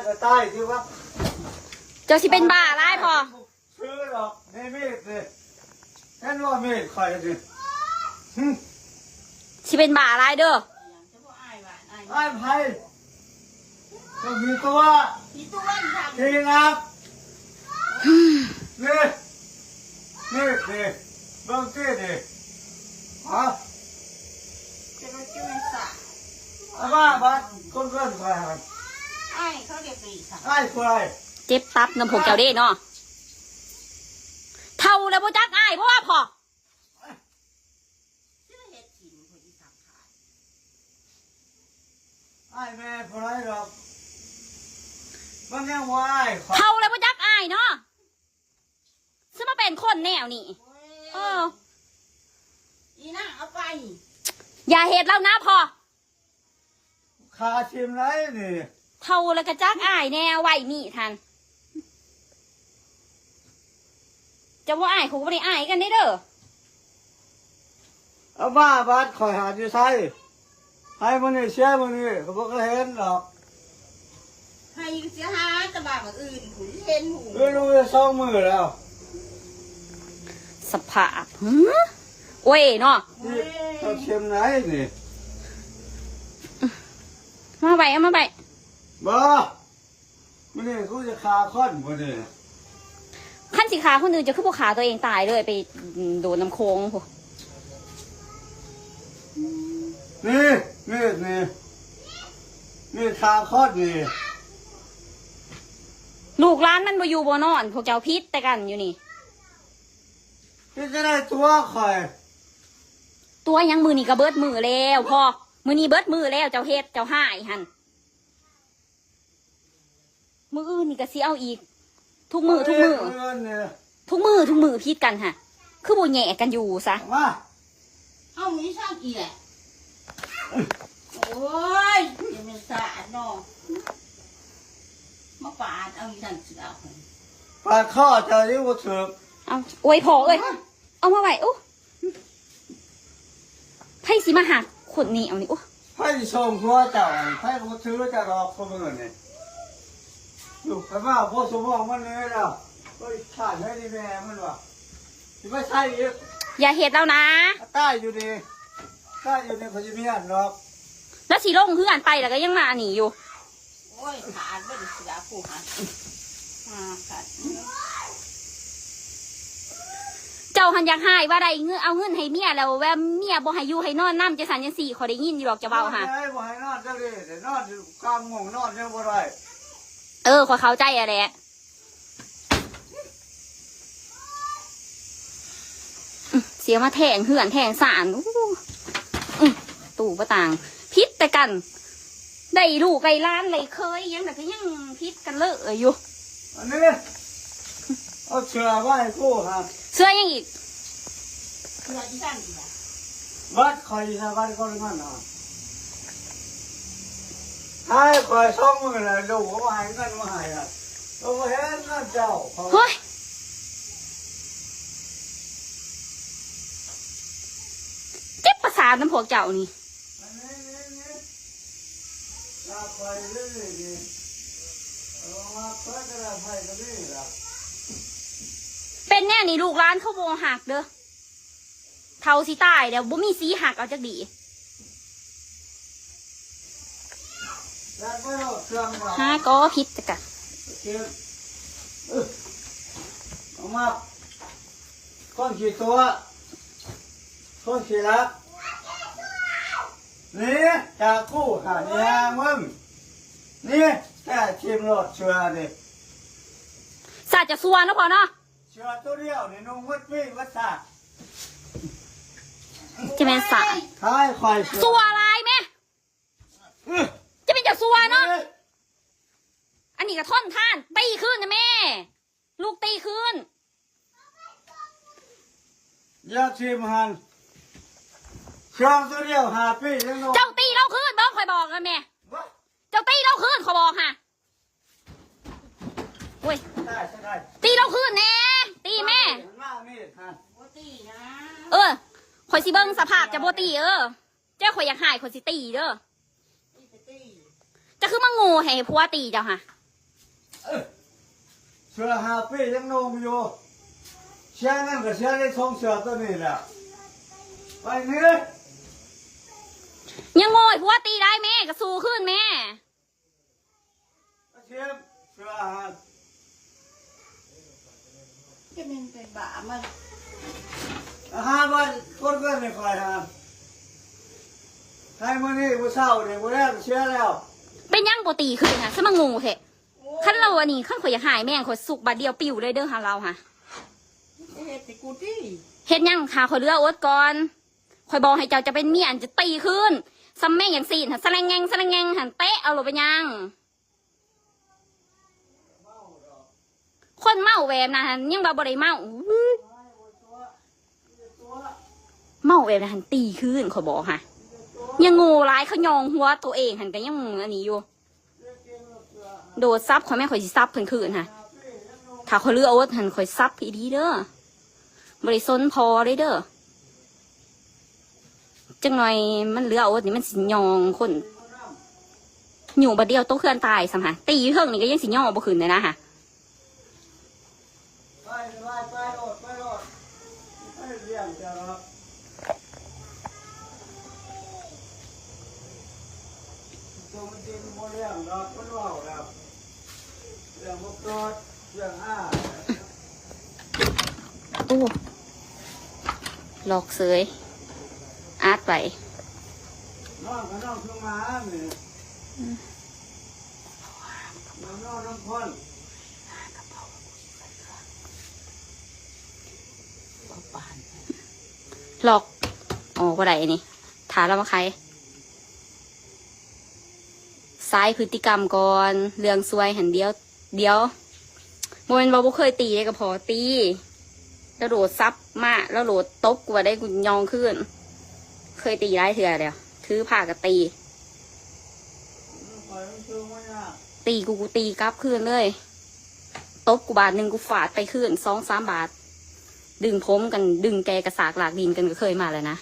ກໍຕາຍຄືວ່າ ເຈົ້າຊິເປັນບ້າຫຼາຍພໍ ຊື້ດອກ ໃນມີດນີ້ ເຫັນວ່າມີດຂ້ອຍນີ້ ຫຶ ຊິເປັນບ້າຫຼາຍເດີ. ອ້າຍໃຜ? ເຈົ້າມີຕົວ ມີຕົວອີ່ຫຍັງ? ທີ່ລັບ ນີ້ ນີ້ ນີ້ ເບິ່ງຕິນີ້ ຮະ ເຈົ້າ ເຈົ້າແມ່ນສາ ອາ ວ່າບາດຄົນເອີ້ນຂ້ອຍຫັ້ນ ອ້າຍເຂົາເອີ້ນອີ່ຫຍັງ? ອ້າຍຜູ້ໃດ? ເຈັບຕັບນຳພວກເຈົ້າເດ້ເນາະ ເຖົ້າແລ້ວບໍ່ຈັກອ້າຍບໍ່ວ່າພໍ. ອ້າຍແມ່ບໍ່ໄດ້ດອກ ມັນຍັງວ່າອ້າຍຂ້ອຍ ເຖົ້າແລ້ວບໍ່ຈັກອ້າຍເນາະ ຊິມາເປັນຄົນແນວນີ້ ໂອ້ຍ ເອີ ອີນາງເອົາໄປ ຢ່າເຮັດລາວນະພໍ່ ຂ້າຖິ້ມໄດ້ນີ້ ເຖົ້າແລ້ວກະຈັກອາຍແດ່ ໄວ້ມີດຫັ້ນ ເຈົ້າບໍ່ອາຍ ຂ້ອຍກໍບໍ່ໄດ້ອາຍກັນເດ້ເດີ. ເອົາມາບາດຂ້ອຍຫາຢູ່ໃສ ໃຫ້ມື້ນີ້ເສຍມື້ນີ້ ຂ້ອຍບໍ່ເຄີຍເຫັນດອກ ໃຫ້ຢູ່ເສຍຫາ ແຕ່ວ່າມື້ອື່ນພຸ້ນເຫັນພຸ້ນ ເອີ ຮູ້ໄດ້ສອງມື້ແລ້ວ ສະພາບ ຫື ໂອ້ຍເນາະ ນີ້ ເອົາເຂັມໄດ້ນີ້ ມາໄວ້ ເອົາມາໄວ້ ບໍ່ ມື້ນີ້ກູຈະຂ້າຄົນມື້ນີ້ ຄັນຊິຂ້າຄົນອື່ນ ເຈົ້າຄືບໍ່ຂ້າຕົວເອງຕາຍເລີຍ ໄປໂດດນ້ຳໂຂງພຸ້ນ ນີ້ ມີດນີ້ ມີດຂ້າຄົນນີ້ ລູກຫຼານມັນບໍ່ຢູ່ບໍ່ນອນ ພວກເຈົ້າຜິດແຕ່ກັນຢູ່ນີ້ ເຮັດຈັ່ງໃດຕົວຂ້ອຍ ຕົວຫຍັງ ມື້ນີ້ກໍເບິດມື້ແລ້ວ ພໍ ມື້ນີ້ເບິດມື້ແລ້ວ ເຈົ້າເຮັດ ເຈົ້າຮ້າຍຫັ້ນ. ມື້ອື່ນນີ້ກໍຊິເອົາອີກ ທຸກມື້ ທຸກມື້ ເອົາເອງມື້ອື່ນນີ້ ທຸກມື້ ທຸກມື້ຜິດກັນຫະ ຄືບໍ່ແຍກກັນຢູ່ຊະ ມາ ເອົາອີ່ຊ່າງອີ່ແຫຼະ ໂອ້ຍ ຍັງແມ່ນສາດເນາະ ມາປາດເອົາອີ່ຊ່າງເສືອ ປາດຄໍເຈົ້າຢູ່ບໍ່ຖືກ ເອົາ ໂອ້ຍ ພໍ່ເອີຍ ເອົາມາໄວ້ ໂອ້ ໃຜຊິມາຫາຄົນນີ້ເອົານີ້ ໂອ້ ໃຜຊິສົ່ງຜົວເຈົ້າ ໃຜກໍບໍ່ຖືເຈົ້າດອກຄົນມື້ນີ້ ຢູ່ໄປມາພໍສົມມອງມັນເລີຍລະ ໂອ້ຍ ຂ້ານເລີຍນີ້ແມ່ມັນວ່າ ຊິໄປໃສອີກ ຢ່າເຮັດລາວນາ ຕາຍຢູ່ນີ້ ຕາຍຢູ່ນີ້ ຂ້ອຍຊິມີອັນດອກ ລະຊິລົງເຮືອນໄປ ລະກໍຍັງມາອັນນີ້ຢູ່. ໂອ້ຍ ຂາດເບິດເສືອຜູ້ຫັ້ນ ຂາດ ເຈົ້າຫັ້ນຢາກຮ້າຍວ່າໄດ້ເງິນ ເອົາເງິນໃຫ້ເມຍ ແລ້ວວ່າເມຍບໍ່ໃຫ້ຢູ່ໃຫ້ນອນນຳ ຈັ່ງຊັ້ນຈັ່ງຊີ້ ຂ້ອຍໄດ້ຍິນຢູ່ດອກເຈົ້າເວົ້າຫັ້ນ ນອນໄດ້ ບໍ່ໃຫ້ນອນຈັກເດ ນອນຢູ່ກາງໂມງ ນອນຍັງບໍ່ໄດ້ ເອີ ຂ້ອຍເຂົ້າໃຈຫັ້ນແຫຼະ. ອື ເສຍມາແທງເຮືອນແທງຊານ ອູ້ ອື ຕູ້ປະຕ່າງ ຜິດແຕ່ກັນ ໄດ້ລູກໄດ້ຫຼານໄດ້ເຂີຍຫຍັງ ແລ້ວກໍຍັງຜິດກັນເລີຍຢູ່ ອັນນີ້ ເອົາເສື້ອໄວ້ໃຫ້ກູຫາ ເສື້ອຫຍັງອີກ? ເສື້ອອີ່ຊັ້ນອີກ ບັດຂ້ອຍສະບັດກ່ອນນັ້ນນະ ໃຫ້ຂ້ອຍສອງມື້ແລ້ວ ລູກເຂົາໃຫ້ເງິນມາໃຫ້ນະ ເຂົາບໍ່ເຫັນເງິນເຈົ້າ ເຂົາ ໂອ້ຍ ເຈັບປະສາດນຳພວກເຈົ້ານີ້ ອັນນີ້ ນີ້ ນີ້ ລາໄປເລື້ອຍນີ້ ເອົາມາເປີດກະດາດໄພກໍມີລະ ເປັນແນວນີ້ ລູກຫຼານເຂົາບໍ່ຮັກເດີ. ເຖົ້າຊິຕາຍແລ້ວ ບໍ່ມີສີຮັກເອົາຈັກດີ ຫາກໍຜິດແຕ່ກະ ເອົາມາ ຄົນຂີ້ຕົວະ ຄົນຂີ້ລັກ ນີ້ ຈາກກູຫາແຍງມຶງ ນີ້ ແກ້ຖິ້ມໂລດເສື້ອນີ້ ສາດຈະຊົ່ວເນາະພໍ່ເນາະ. ເສື້ອໂຕດຽວນີ້ນຸ່ງໝົດປີໝົດຊາດ ຈະແມ່ນສາ ຂາຍຂ້ອຍເສື້ອ ຊົ່ວຫຼາຍແມ ຈະແມ່ນເຈົ້າຊົ່ວເນາະ ອັນນີ້ກໍທົນທານ ຕີຄືນນະແມ່ ລູກຕີຄືນ ຢ່າຖິ້ມຫັ້ນ ເສື້ອໂຕດຽວຫ້າປີຍັງໜຸ່ງ ເຈົ້າຕີລາວຄືນເບິ່ງ ຂ້ອຍບອກນະແມ່ ເຈົ້າຕີລາວຄືນ ຂ້ອຍບອກຫະ. ໂອ້ຍ ໄດ້ ໄດ້ ຕີລາວຄືນແດ່ ຕີແມ່ ມາມີດຫັ້ນ ບໍ່ຕີນະ ເອີ ຂ້ອຍຊິເບິ່ງສະພາບເຈົ້າບໍ່ຕີ ເອີ ເຈົ້າ ຂ້ອຍຢາກຮ້າຍ ຂ້ອຍຊິຕີເດີ ຕີໄປຕີ ເຈົ້າຄືມາໂງ່ໃຫ້ຜົວຕີເຈົ້າຫະ ເສື້ອຫ້າປີຍັງນຸ່ງຢູ່ ເສຍເງິນກໍເສຍໃນສອງເສື້ອໂຕນີ້ແຫຼະ ໄປນີ້. ຍັງໂຫຍຜົວຕີໄດ້ແມ່ ກໍສູ້ຄືນແມ່. ເສຍເສື້ອອາຫານ ຈະແມ່ນໄປບ້າມັນ ອາຫານວ່າຄົນເກີດໃຫ້ຂ້ອຍຫາ ໃຫ້ມື້ນີ້ມື້ເຊົ້ານີ້ມື້ແລງເສຍແລ້ວ. ເປັນຫຍັງບໍ່ຕີຄືນນະ ສະມາໂງ່ແທ້. ໂອ້ຍ ຄັນລາວອັນນີ້ ຄັນຂ້ອຍຢາກຫາຍແມ່ງ ຂ້ອຍສຸກບາດດຽວປິວເລີຍເດີຫາລາວຫະ. ເຮັດໃຫ້ກູຕິ ເຮັດຫຍັງຫາ ຂ້ອຍເຫຼືອອົດກ່ອນ. ຂ້ອຍບອກໃຫ້ເຈົ້າ ເຈົ້າເປັນເມຍ ອັນຈະຕີຄືນ ສ່ຳແມ່ງຢ່າງຊີ້ນຫະ ສະແລງແງງ ສະແລງແງງຫັ້ນ ເຕະເອົາໂລດ ເປັນຫຍັງ? ຄົນເມົາແບບນັ້ນຫັ້ນ ຍັງວ່າບໍ່ໄດ້ເມົາ. ເມົາແບບນັ້ນຫັ້ນ ຕີຄືນ ຂ້ອຍບອກຫະ. ຍັງໂງ່ຫຼາຍ ເຂົາຍ້ອງຫົວໂຕເອງຫັ້ນ ກໍຍັງອັນນີ້ຢູ່. ໂດດສັບຂ້ອຍແມ່ ຂ້ອຍຊິສັບເພິ່ນຄືນຫະ. ຖ້າຂ້ອຍເຫຼືອອົດຫັ້ນ ຂ້ອຍສັບອີ່ຫຼີເດີ. ບໍ່ໄດ້ສົນພໍ່ເລີຍເດີ. ຈັກໜ່ອຍມັນເຫຼືອອົດນີ້ ມັນຊິຍ່ອງຄົນ ຢູ່ບາດດຽວຕົກເຮືອນຕາຍຊ້ຳຫະ. ຕີຢູ່ເທິງນີ້ກໍຍັງຊິຍໍບໍ່ຂຶ້ນເລີຍນະຫະ. ໄປ ໄປ ໄປໂລດ ໄປໂລດ ໄປລ້ຽງເຈົ້າດອກ. ໂຕມັນຊິບໍ່ລ້ຽງດອກ ມັນເວົ້າແລ້ວ ເລື່ອງບໍ່ກອດ ເລື່ອງອ້າ. ໂອ້ ລັອກເສີຍ ອັດໄວ້. ນ້ອງກໍນ້ອງຄືໝານີ້ ອືມ ນ້ອງນອນນຳຄົນ. ລັອກ ອໍ ບໍ່ໄດ້ອັນນີ້ ຖ້າລາວມາໄຂ. ສາຍພຶດຕິກຳກ່ອນ ເລື່ອງສວຍຫັ້ນ ດຽວ ດຽວ ບໍ່ແມ່ນວ່າບໍ່ເຄີຍຕີເດ້ ກໍພໍຕີ. ລາວໂດດສັບມາ ລາວໂດດຕົບກູວ່າໄດ້ ກູຍ້ອງຄືນ. ເຄີຍຕີຫຼາຍເທື່ອແລ້ວ ຖືພາກໍຕີ ຕີກູ ກູຕີກັບຄືນເລີຍ. ຕົບກູບາດໜຶ່ງ ກູຟາດໄປຄືນສອງສາມບາດ. ດຶງຜົມກັນ ດຶງແກ່ກະສາກລາກດິນກັນກໍເຄີຍມາແລ້ວນະ.